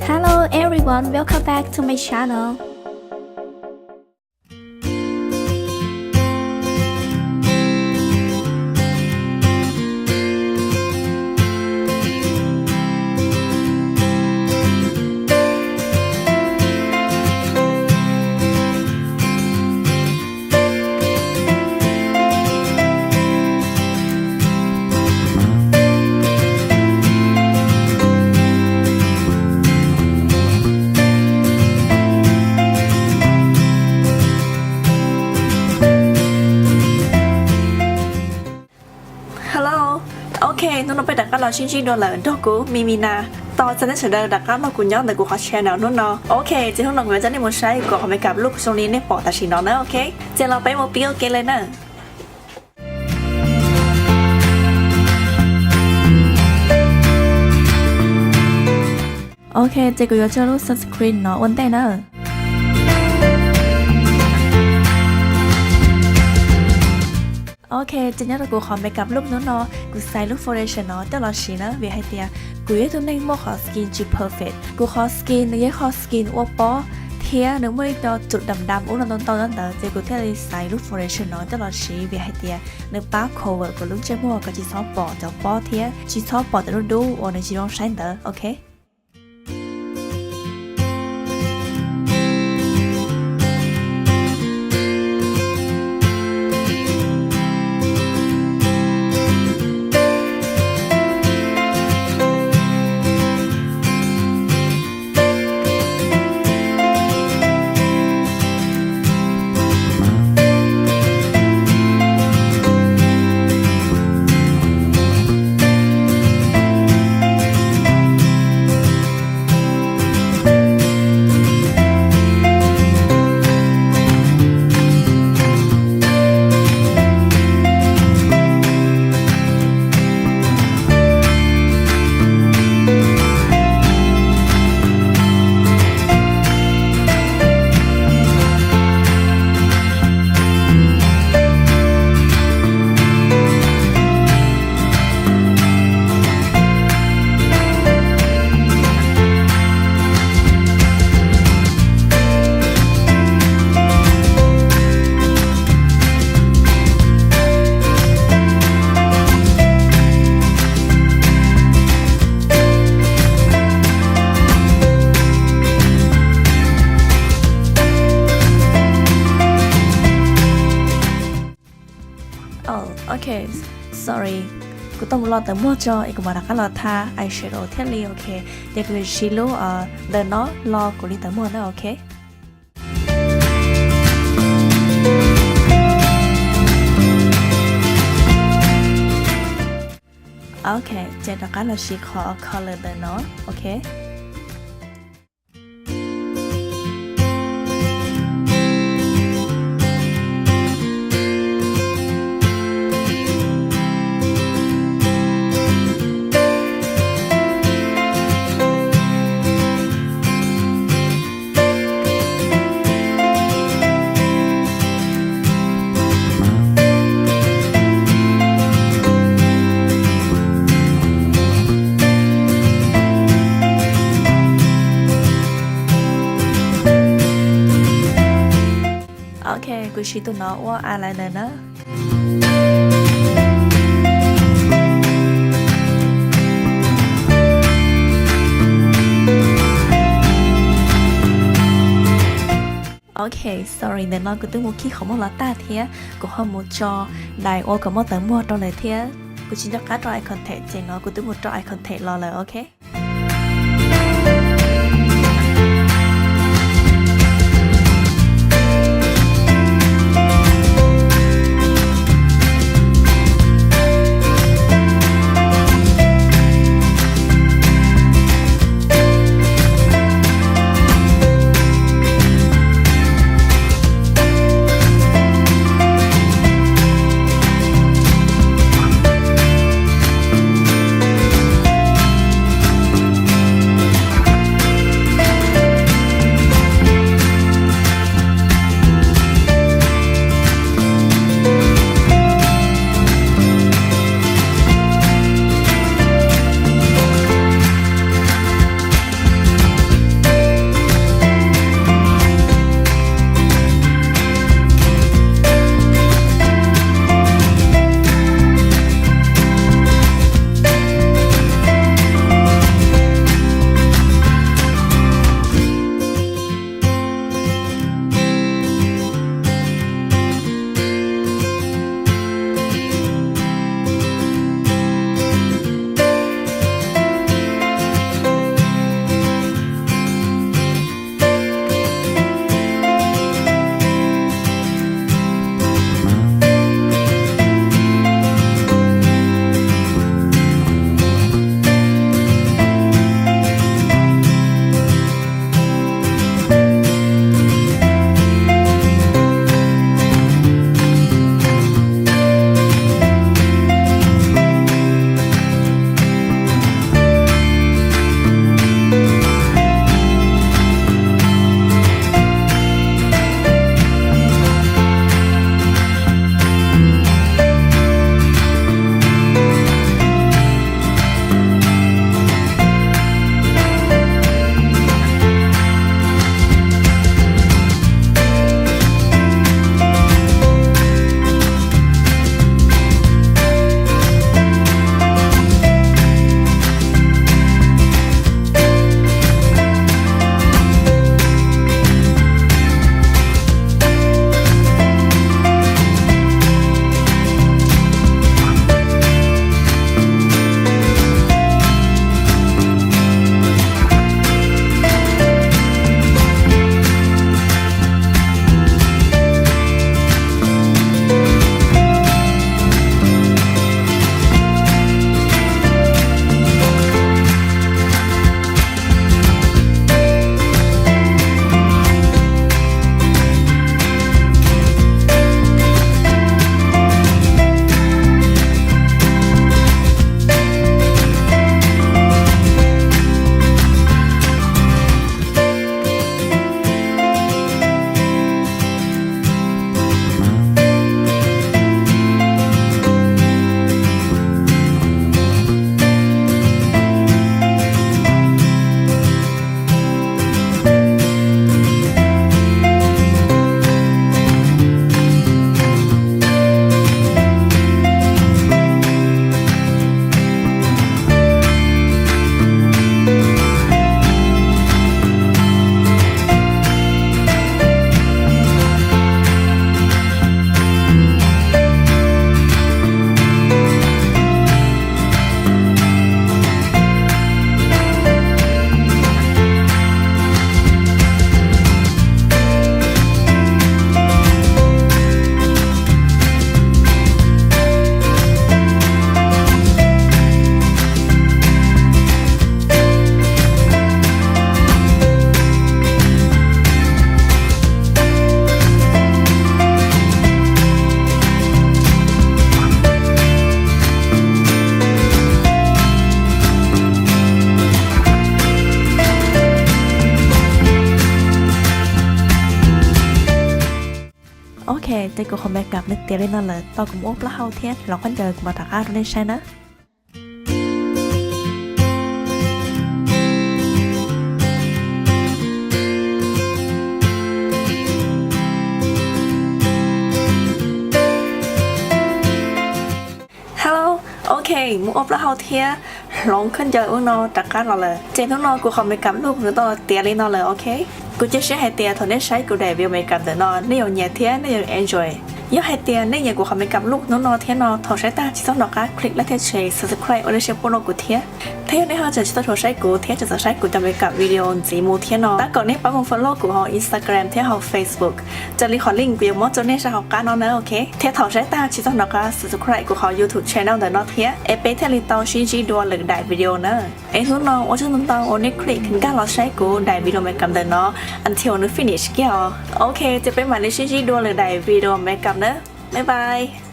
Hello everyone, welcome back to my channel. Hello, ok, hnub no peb rov qab los sib ntsib dua lawm nrog kuv Mimina. Tos txhua tus sawv daws rov qab nrog kuv nyob ntawm kuv qhov channel hnub no. Ok, ces hnub no kuv yuav coj nej mus saib kuv qhov makeup look zoo li nej pom tam sim no na, ok. Ces los peb mus pib ua ke li na. Ok, ces kuv yuav tso lub sunscreen no ua ntej na. Ok, ces nyob rau kuv qhov makeup look hnub no, kuv xaiv lub foundation no coj los siv na, vim hais tias kuv yog ib tug neeg muaj qhov skin tsis perfect. Kuv qhov skin nws yog qhov skin ua pob thiab nws muaj ib co cub dam dam ub no ntau ntau ntawd, ces kuv thiaj li xaiv lub foundation no coj los siv, vim hais tias nws pab cover kuv lub ntsej muag kom tsis txhob pom cov pob thiab tsis txhob pom cov dub dub uas nws tsis zoo saib ntawd, ok. Ok, sorry, kuv tau mus lo tawv muag tso es kuv mam rov qab los tha eyeshadow thiaj li, ok. Ces kuv siv lub ntawm no lo kuv li tawv muag na, ok. Ok, ces rov qab los siv qhov color ntawm no, ok. Ok, kuv siv tus no ua eyeliner na. Ok, sorry, ntawm no kuv twb mus khij qhov muag los tag thiab, kuv ho mus tso dais ua kom muaj tawv muag rau lawm thiab. Kuv tsis nco qab rau eye contact ces no kuv twb mus rau eye contact los lawm, ok. Ces kuv qhov makeup nws tiav li no lawm, tau kuv mus ua plaub hau thiab hloov khaub ncaws kuv mam rov qab rau nej saib na. Hello, ok, mus ua plaub hau thiab hloov khaub ncaws ub no rov qab los lawm. Ces hnub no kuv qhov makeup look nws tau tiav li no lawm, ok. Kuv cia siab hais tias thaum nej saib kuv daim video makeup ntawm no nej yuav nyiam thiab nej yuav enjoy. Yog hais tias nej nyiam kuv qhov makeup look hnub no thiab no, thaum saib tag tsis txhob hnov qab click like thiab share, subscribe ua lub siab pub rau kuv thiab. Thiab yog nej ho tseem tsis tau rov saib kuv thiab tseem xav saib kuv cov makeup video ntxiv mus thiab no, tab kaum nej pab mus follow kuv hauv Instagram thiab hauv Facebook, raws li qhov link kuv yuav muab rau nej sab hauv qab no na, ok. Thiab thaum saib tag tsis txhob hnov qab subscribe kuv qhov YouTube channel ntawm no thiab, es peb thiaj li tau sib ntsib dua lwm daim video na. Es hnub no ua tsaug ntau ntau uas nej click nkag los saib kuv daim video makeup ntawm no until nws finish kiag os. Ok, ces peb mam li sib ntsib dua lwm daim video makeup na. Bye bye.